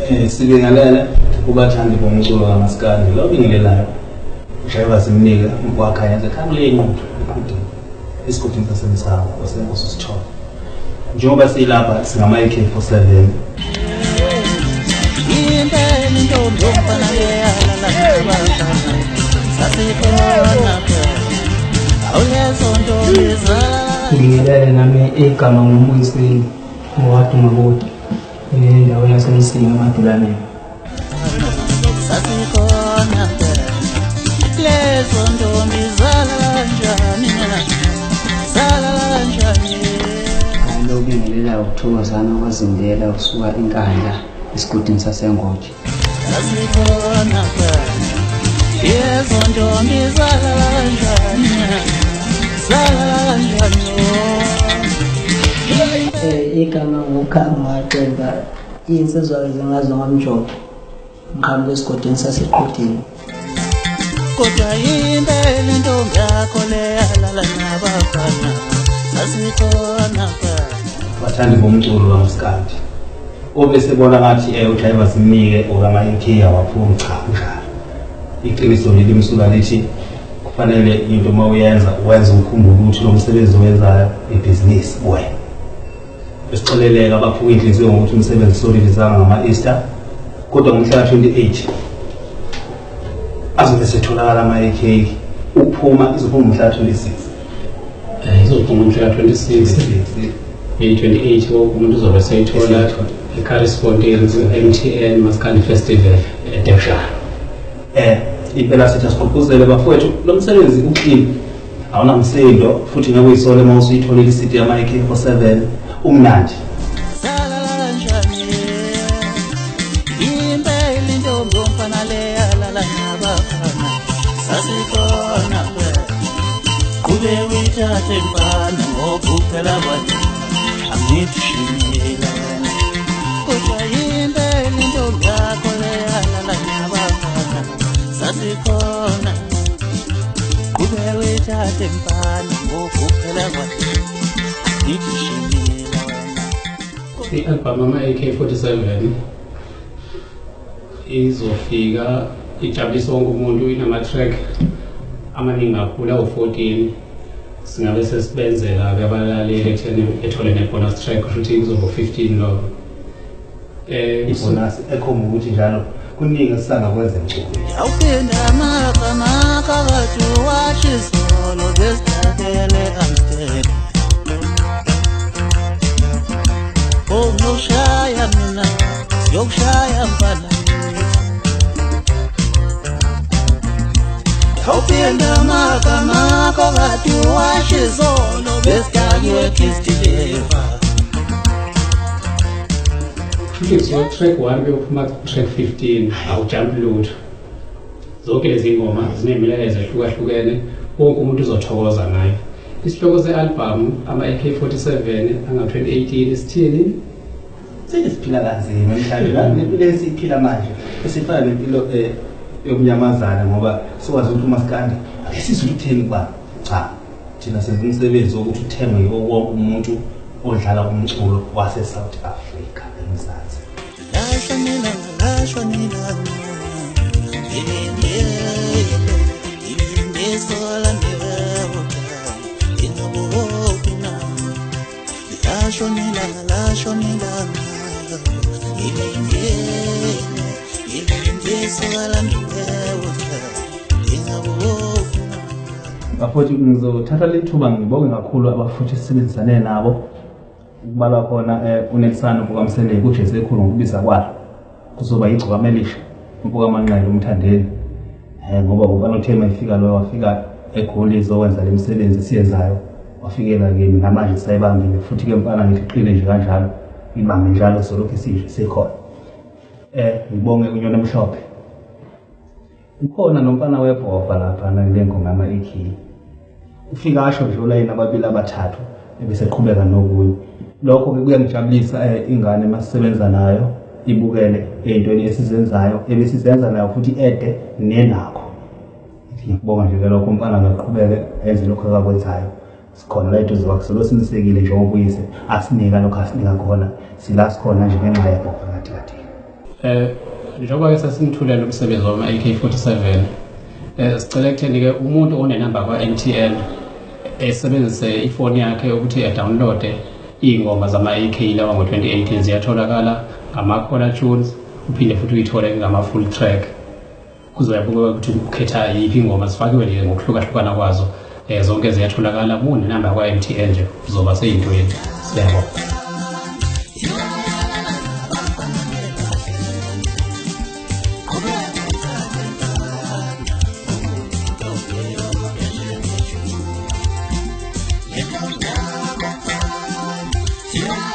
Sibingelele kubathandi bomculo kamaskandi. Lo obingelelayo uJaiva Zimnike wakhayenza ekhaya inquthu eqhudeni esigodini saseMsango wasenkosi uSithole. Njengoba silapha singama-AK47. Impela intombi yomfana leyalala nabafana sasikhona phela awulezo ntombi zalala. Ngibingelele nami, igama nguMbuyiseli ngowaDumakude endaweni yaseMsinga eMadulaneni. Sasikhona phela lezo ntombi zalala kanjani, zalala kanjani? Lo obingelelayo ukuthokozana kwazindela kusuka eNkandla esigodini saseNgoje. Sasikhona phela lezo ntombi zalala kanjani, zalala kanjani? Igama nguKhama Waxemba, iy'nsizwa-ke zingazi ngomjovo, ngiqhamuka esigodini saseQhudeni. Kodwa impela intombi yakho leyalala nabafana sasikhona phela. Bathandi bomculo kamaskandi, obese bona ngathi uJaiva Zimnike okama-AK awaphumi, cha, kunjalo. Iqiniso nje limsulwa lithi kufanele into uma uyenza wenze ukhumbule ukuthi lo msebenzi owenzayo ibhizinisi kuwena. Besixoleleka abaphuka inhliziyo ngokuthi umsebenzi solilizanga ngama-Easter, kodwa ngomhla ka-28 azobe setholakala ama-AK. Ukuphuma izophuma ngomhla ka-26. Izophuma umhla ka-26, ngeyi-28 wonke umuntu uzobe seyithola eCurries MTN Maskandi Festival eDurban. Impela sithi asigqugquzele bafowethu, lo msebenzi uclean, awunamsindo, futhi ngeke uyisole uma usuyitholile i-CD yama-AK47, umnandi. Zalala kanjani impela intombi yomfana leyalala nabafana sasikhona phela? Qhube uyithathe mfana ngoba uphela kwayo angithi shimila wena. Kodwa impela intombi yakho leyalala nabafana sasikhona. Qhube uyithathe mfana ngoba uphela kwayo angithi shimila wena. I-album ama-AK47 izofika ijabulise wonke umuntu, inama-track amaningi kakhulu awu-14. Singabe sesibenzela-ke abalaleli ekutheni ethole ne-bonus track, kusho ukuthi kuzoba 15 lo. Ibonus ekhomba ukuthi njalo kuningi esisangakwenza emculweni. Awuphinda amagama kade washo izolo besidakele Amsterdam. Oh, ngiyokushaya mina, ngiyokushaya mfana. Awuphinda amagama kade washo izolo besidakiwe Christopher. Kusho ukuthi track 1 kuyophuma track 15, awujump lutho. Zonke lezi ngoma zinemilayezo ehlukahlukene, wonke umuntu uzothokoza ngayo. Isihloko se-album ama-AK47 anga-2018 sithini? Siphila kanzima emhlabeni la, nempilo esiyiphila manje esifana nempilo yokunyamazana, ngoba sikwazi ukuthi umaskandi ake sizwe utheni kuba cha, thina senza umsebenzi wokuthi uthengwe yiwo wonke umuntu odlala umculo wase-South Africa, eMzansi. Lashwa nina, lashwa nina, ngilinde, ngilinde sola ingabophi na. Lashwa nina, lashwa nina, ngilinde, ngilinde sola ingabophi na. Bafowethu, ngizothatha lethuba ngibonge kakhulu abafuthi esisebenzisane nabo, kubalwa khona uNelsana mfokaMseleku, uJese ekhulu ngokubiza kwalo, kuzoba igcokama elisha mfokaManqele uMthandeni, ngoba ubani uthe mayifika loyo wafika eGoli izokwenza le misebenzi esiyenzayo, wafikela kimi namanje sayibambile futhi-ke. Mfana, ngithi qine nje kanjalo, ibambe njalo, solokhu sikhona. Ngibonge uNyoni Emhlophe, ukhona nomfana webhova laphana kule ngoma yama-AK, ufika asho nje olayini ababili abathathu ebeseqhubeka nokunye. Lokho-ke kuyangijabulisa, ingane masisebenza nayo ibukele ey'ntweni esizenzayo ebesizenza nayo futhi ede nenakho. Ngiyakubonga nje-ke lokho mfana, ngaqhubeke enze lokho akakwenzayo. Sikhona la eduze kwakhe, solo sinisekile njengoba uyise asinika lokho asinika khona, sila sikhona nje ngenxa yebhova kathi kade. Njengoba-ke sesinithulela umsebenzi wama-AK47, sicela ekutheni-ke umuntu onenamba kwa-MTN esebenzise ifoni yakhe ukuthi adownloade iy'ngoma zama-AK lawa ngo-2018. Ziyatholakala ngama-caller tunes, uphinde futhi uyithole ngama-full track. Kuzoyabuka ukuthi ukhetha yiphi ingoma, zifakiwe nje ngokuhlukahlukana kwazo. Zonke ziyatholakala kunenamba kwa-MTN nje, uzoba seyintweni. Siyabonga. Yeah.